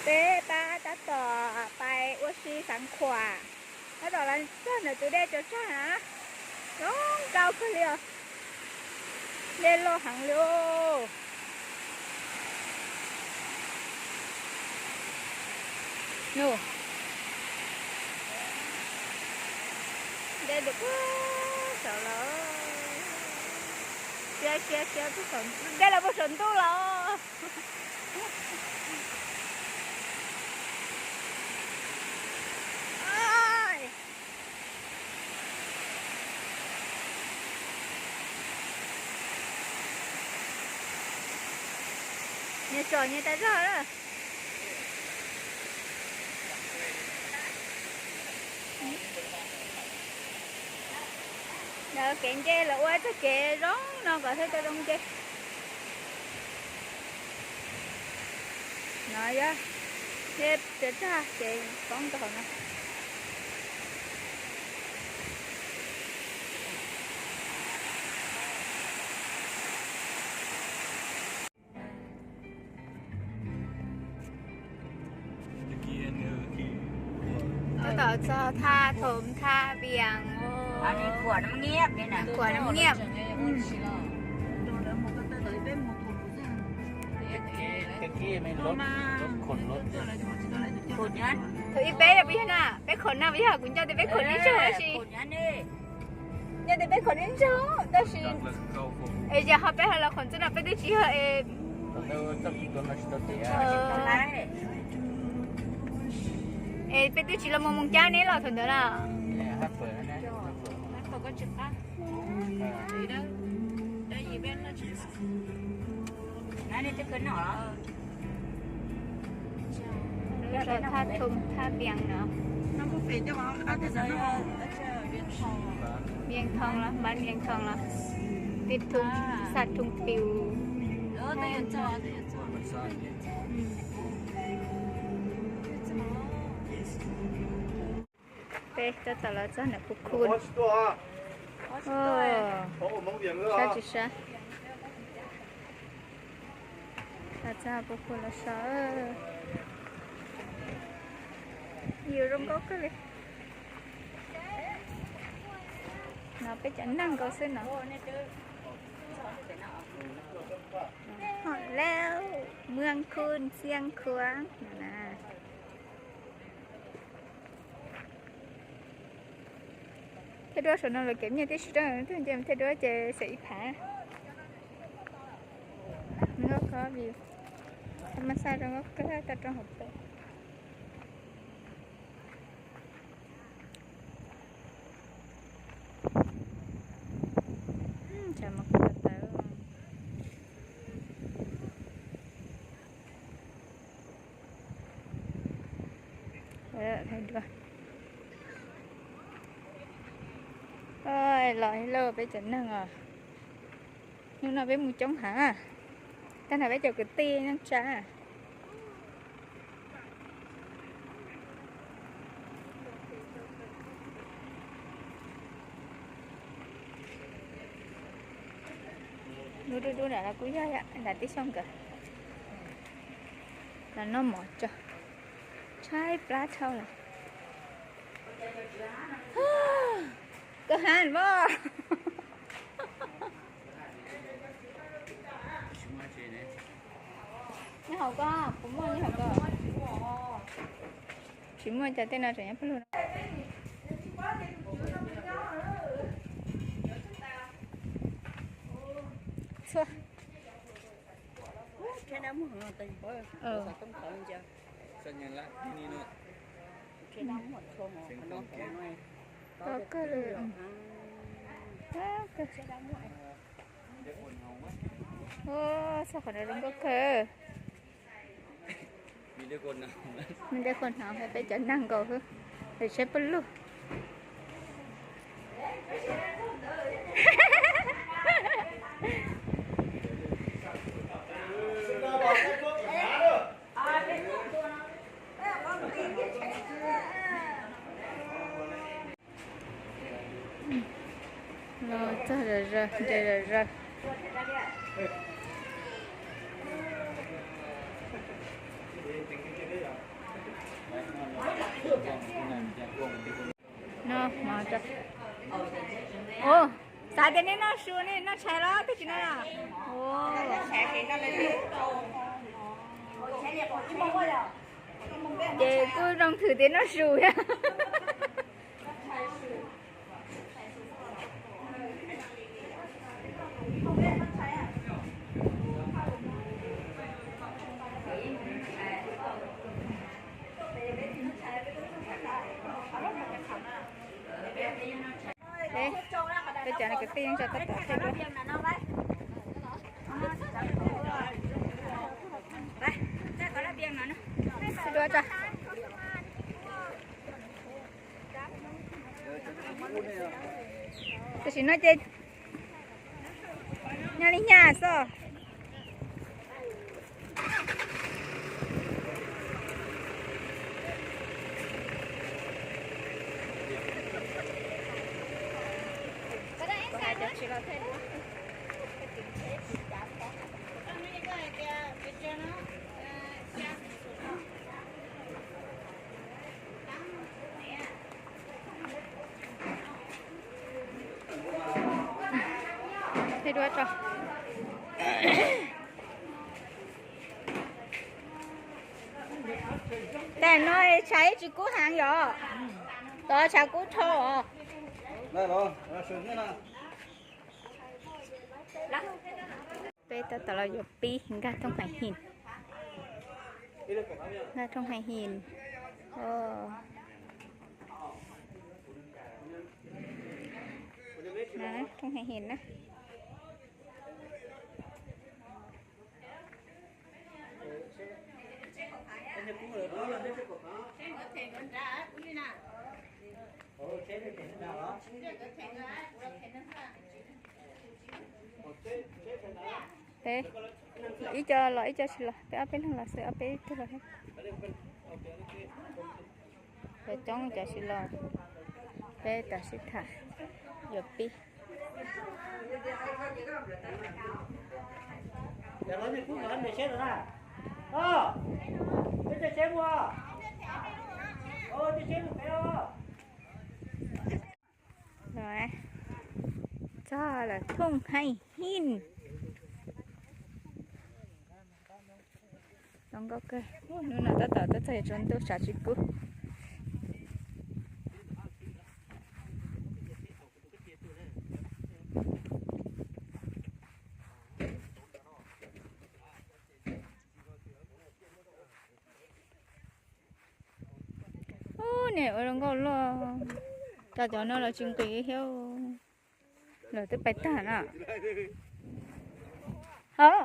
Peb pab tab tom pais ua si Xav Khuam, tab tom los txog ntawm tus dej tsaws tsag na, zoo nkauj kawg li os. Dej loj heev li os. Nus, dej dum puag saum los, sia sia sia, dej los puag saum ntuj los. Nyias tsom nyias tas zog na. Lawv kev nce lawv ua txoj kev zoo no kom thiaj tau zoo nce. No yog, thiab tsaws tsag ces poob rau hauv no. Tab tom txog thaj Thom Thaj Vias. Khuam no nyiaj. Thaum ib peb yog puas yog na, peb khuam no puas yog? Kuv nco tias peb khuam ib zaug tab sis, nco tias peb khuam ib zaug tab sis, es yog ho peb ho los khuam txog no peb twb tsis yog es, es peb twb tsis los mus Moos Cab neb los thaum ntawd na. Thaj Thom Thaj Vias no. Vias Thoo los, Npab Vias Thoo los, Tim Thoo, Xas Thoo Phiu. Peb tab tom los txog ntawm Phu Khu. Sab tsis sab. Los txog Phu Khu los so. Yus zoo nkauj kawg li. No peb cov neeg nkaus xwb no. Hom Lauj, Muas Khu, Xias Khuam no na. Thiab duab saum no lawv kev nyiaj tib si, nce thiab duab ces xeem ib phav. Nkauj kawg view, thas mas xaj zoo nkauj kawg toj roob hauv pes. Tsam mas kuv tawv. Los lauj peb cov neeg os, hnub no peb mus coob heev, tag nrho peb cov kwv tij neej tsa. Lub dub dub nram no kuj yog nram tib xyooj nkawd los noj mov tso, tshaib plab dhau lawm. Koj hab mas. Nyob hauv ko, puas muaj nyob hauv ko? Tsis muaj, cas tej no tseem nyob pawg lug no. Txhua. Tau kawg li. Txhob qhov no zoo nkauj kawg. Me de khuas hnov peb cov neeg nkaus xwb, es saib pawg lug. Los txog zom zaws, nres zom zaws. Ua, xav tias nej noj su, nej noj tshais los twb tsis noj los? Ua, ces kuj zoo thwm tias noj su thiab. Peb cov kwv tij yeej tso tab tom thaij duab. Thaij duab tso. Tam sim no ces nyob li nyaj xwb. Thaij duab tso. Tam no tshav ib tsis kub heev yom? Tod tshav kub dhau os. Peb tab tom los yuav pib nkag thooj hais him. Nkag thooj hais him. Thooj hais him na. Peb ib co los ib co tsis los, peb ob peb leeg los xwb, ob peb tug los thiab. Cov coob cov tsis los, peb tam sib tham yuav pib. Txog lawm thooj hais him. Zoo nkauj kawg, hnub no tab tom tuaj txog yuav tsaus ntuj tshav tsis kub. Ub, niam ua zoo nkauj luaj. Cov cov no los tsis nqis thiab. Lawv twb pais tag na. Hov.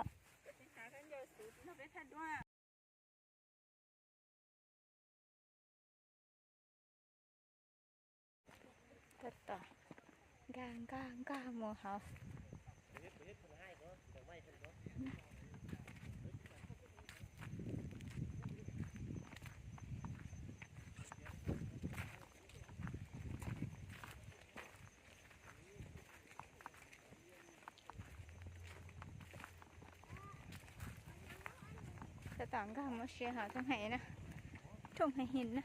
Tab tom nkag nkag nkag mus hauv. Tab tom nkag mus si hauv thooj hais na, thooj hais him na.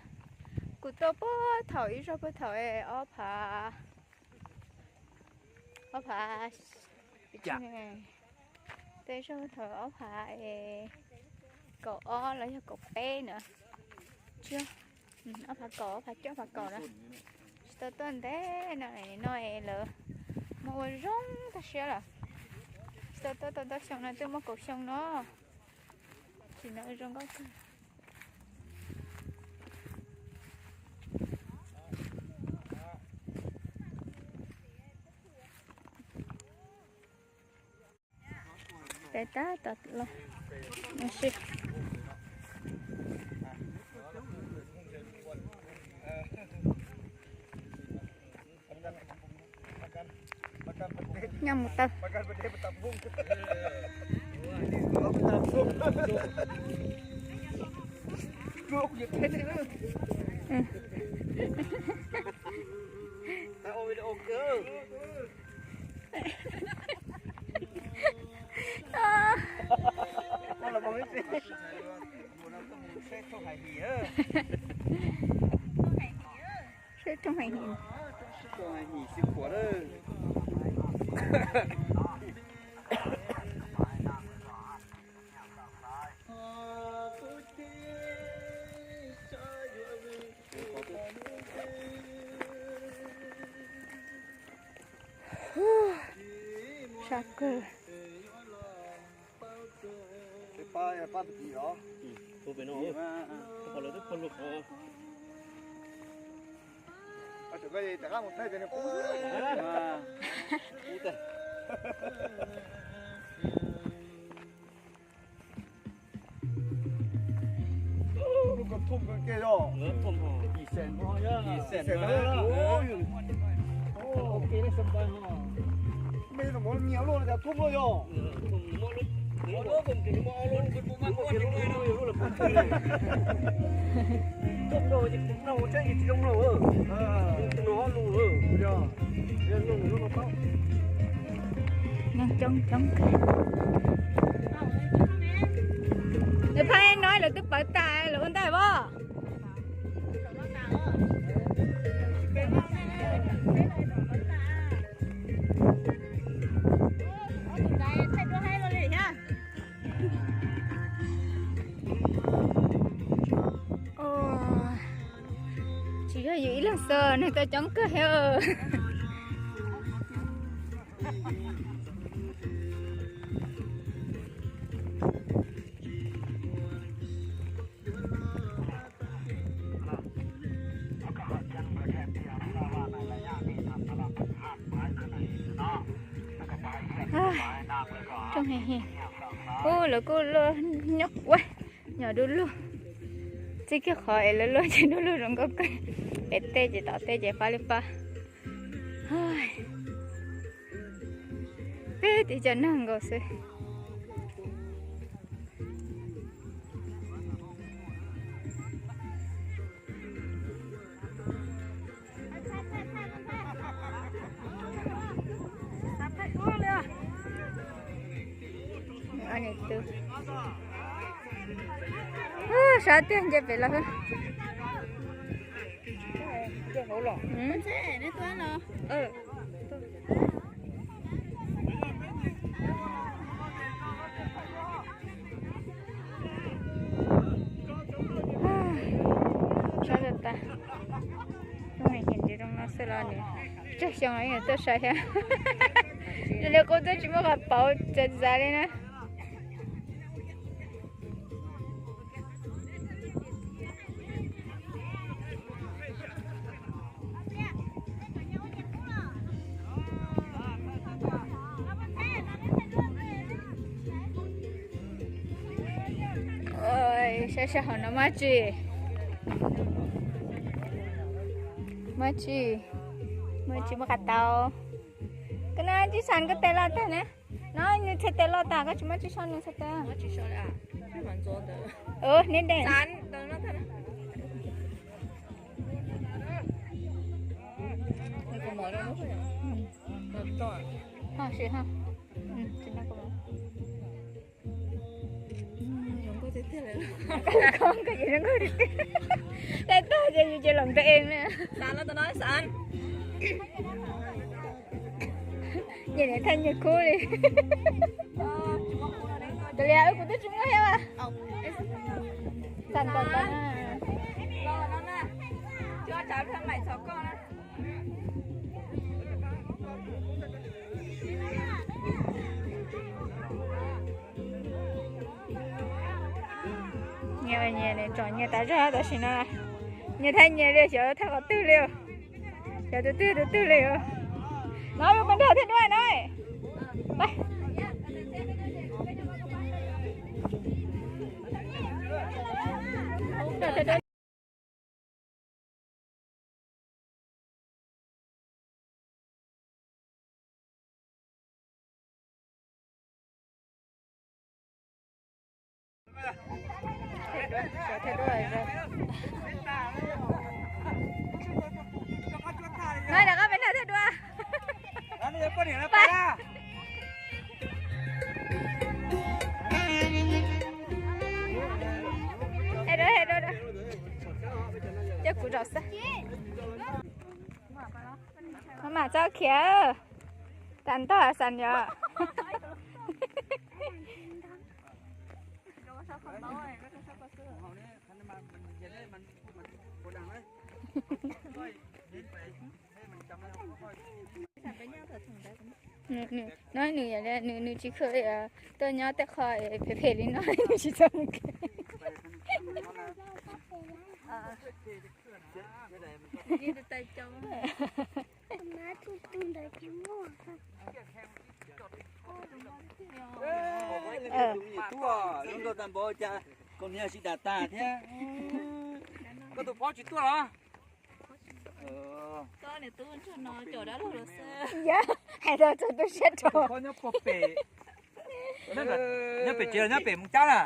Kuv tuaj puag thaum ib zaug puag thaum ob phav, ob phav, tej zaug thaum ob phav kaum ob los yog kaum peb na. Tsis, ob phav kaum, ob phav cuaj, ob phav kaum na. Tsis tau tuaj ntev no, no lawv muaj ua zoo tag siab lawm. Tsis tau tuaj tau ntau xyoo no, twb muaj kaum xyoo no. Tsis no zoo nkauj kawg. Peb tab tom los ua si. Nyob mus taw. Seb thooj hais him. Nyim sib khuam lawm. Sab kawg. Lub ko thum ko ke yog. Thum, thum. Ib xees no yog. Ib xees no. Ua ke lub sab npai ho. Mej los nyias luaj li cas thum luaj yog. Thum no ces kuv noj tsaib tsis zoo no. Tus no lus yog. Nyob coob coob kawg. Lawv pheej no lawv twb pawv tas lawv ua ntej as. Tsis yog yus ib leeg xwb, neeg tuaj coob kawg thiab. Rooj heev heev. Ub, lawv kuj luaj nyob ua nyuam dub lug. Txij kiag qhov es lawv luaj ces dub lug zoo nkauj kawg. Pem tej ces tom tej ces fab li fab. Peb tib co neeg nkaus xwb. Sab tiag nce pem los. Sab tas tas. Lub me hnub zoo no xwb los nws tsawg xyoo los yeej tuaj saib thiab. Zoo li qub twb tsis muaj qhov pauv txav txav li na. Saib saib hauv no muaj tsi, muaj tsi, muaj tsi muaj qab tau. Koj no tsis xav koj tes loj tag na. No nws txhais tes loj tas koj tsis muab tsis so nws txhais tes. Neb deej. Tais tag ces yus ces los npe na. Nyiam niam thaj nyiam khub li. Tus li wb kuv twb tsis muaj thiab as. Txam txam txam. Nyias nyias tsom nyias tas zog tam sim no. Nyias thaj nyias li xyov thaj qhov twg li. Xyov tus twg tus twg li. No yus pab nrog thiab dua no. Nói là có bên nào thích đua. Hay đó, hay đó, đó. Cho cú rau xếp. Maj mam txhob khiav, tas ntog xas yom. Nws, nws, nws tsis kheev, tuaj nyob tej qho phem phem li no nws tsis txhob mus khiav. Tus nyiam tuaj, lub nrog tag npaum cas, koj niag sib dam tas thiab. Koj tus phob tsis tuaj los? Yog, hais tau txog tu siab rau. Koj nyob puag pem, nyob pem tsev los nyob pem Moos Cab na?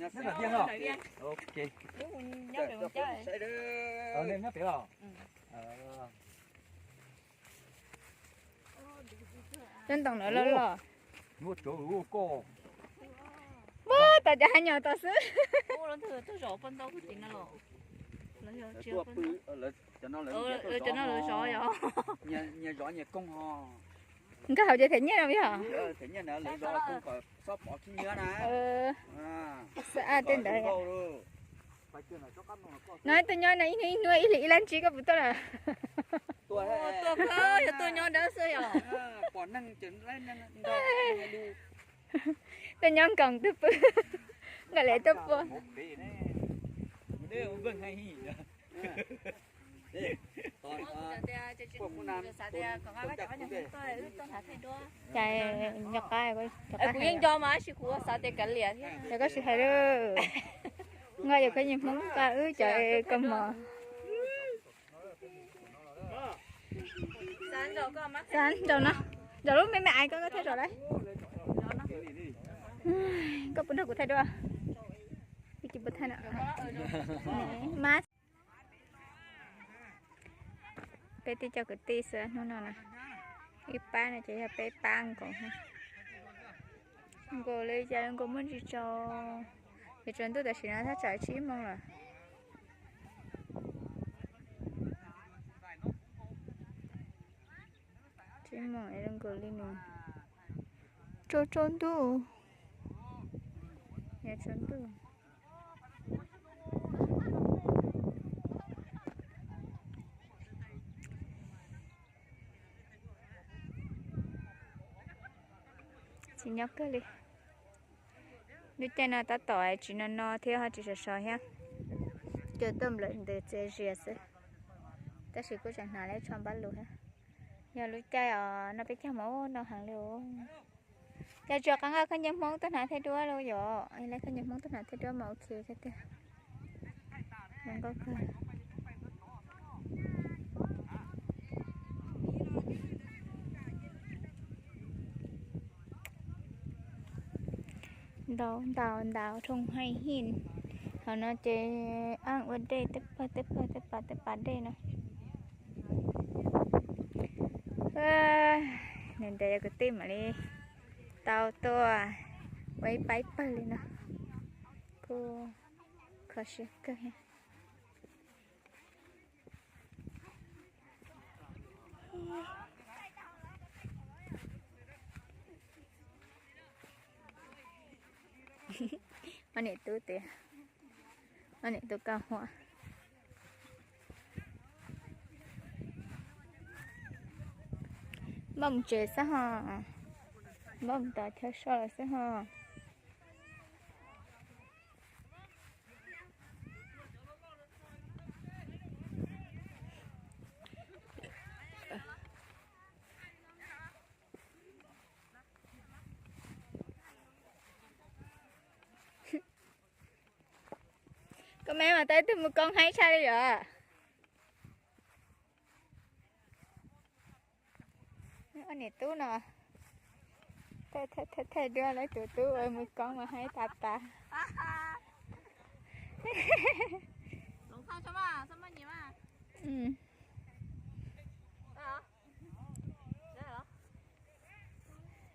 Nyob pem Moos Cab. Ok. Nyob pem los? Cov ntoo no loj loj. Muab tas cov hav nyom tom xwb. Cov no lawv zov yog. Nkag hauv ces them nyiaj no yog. Xab ab tej ntawd. No tuaj nyob no ib hnub ib hnub ib hlis ib lab ntsib koj puas tuaj lawm? Tuaj, yog tuaj nyob dawb xwb yog. Tuaj nyob nkoos twb pw, nkawd lawv tuaj pua. Cas nco qab kuv yeej nco mas tab sis kuv xav tias kav liam thiab. Yog koj sim hais lawm, nqa yog koj nyiam Hmoob nqa wb cov koj mos. Xav nraum no, nraum lub me me aiv ko koj thiaj zov lauj. Koj puas nrog kuv thaij duab? Kuv tsis puas thaij na. Mas peb twb cov kwv tij xwb hnub no na, ib pab no ces yog peb pab nkaus. Nkaus li cas nkaus muaj ntsis tsaus, ces tsaus ntuj tam sim no thaj tsam tsib moos lawm. Tsib moos es zoo nkaus li nws tsaus tsaus ntuj, tsaus ntuj. Tsis nyob kawg li. Lub caij no tab tom tsis no no thiab ho tsis sov sov thiab. Cua tuaj nplawm ntws txias zias xwb. Tab sis kuj tseem hnav leb tsho npab lus thiab. Yog lub caij os no peb caug mas ub no heev li os. Cas tsis qab nqa khaub ncaws Hmoob tuaj hnav thaij duab los yom? Lawv khaub ncaws Hmoob tuaj hnav thaij duab mas ok kawg tiag. Zoo nkauj kawg. Ntau ntau ntau thooj haij hij. Hauv no ces aj ua dej tej pawg tej pawg tej pas tej pas dej no. Nws ntes yog kwv tij mam li tau tuaj ua ib pab ib pawg li no. Kuj kho siab kawg. Ob niam tub tias, ob niam tub kaj huam. Npaj mus tsev xwb ho, npaj mus tom chaw so lawm xwb ho. Koj me mas tau ib tug mus koob haib tshaj li yom. Ob niam tub no thaij duab lawv tus tub ua mus koob mas haib tas tas.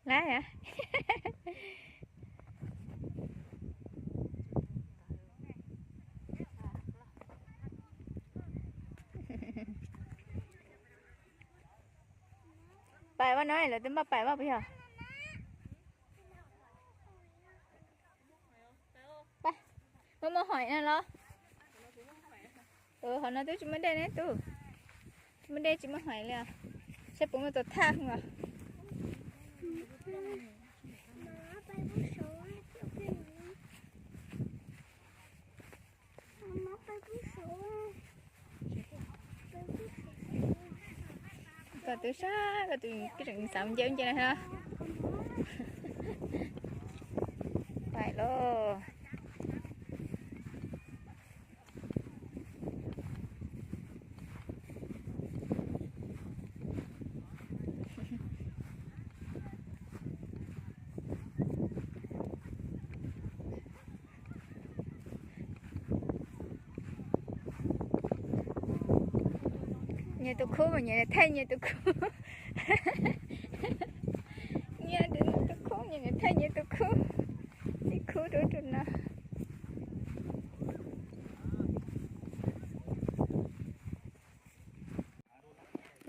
Lawm. Pais vaj no lawv twb npaj pais vaj puas yog? Muaj muaj hoim no los? Qhov no twb tsis muaj dej ne tub. Tsis muaj dej tsis muaj hoim li os. Saib puas muaj tus thaj os. Koj twb sab koj tus tseem xav nce nce na. Pais lauj. Nyias tus khub mas nyias thaij nyias tus khub. Nyias tus khub nyias thaij nyias tus khub. Txij khub rau rau no.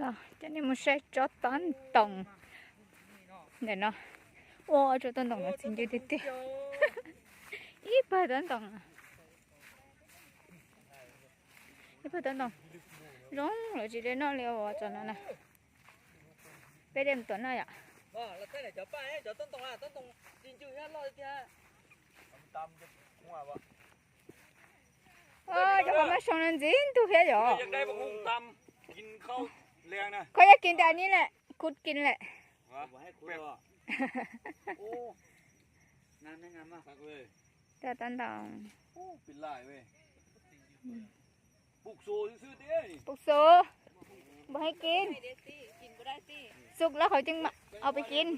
Los coj nej mus saib tsob tob ntoos ntawm no. Ua tsob tob ntoos no txiv ncw tiag tiag. Ib pawg tob ntoos. Ib pawg tob ntoos zoo lawm tsis de noj li os tsob no na. Peb de mus tuav noj yom. Cov qhov maj soo no ntxiv ntug thiab yom. Koj yog kis nram ni lawm, kuv kis lawm. Tob ntoos. Pum xus, npum heev kis. Xus lawv qhov tseem mam au pib kis. No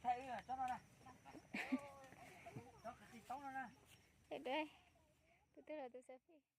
koj loj koj mos. Tus twg los tus xav fij.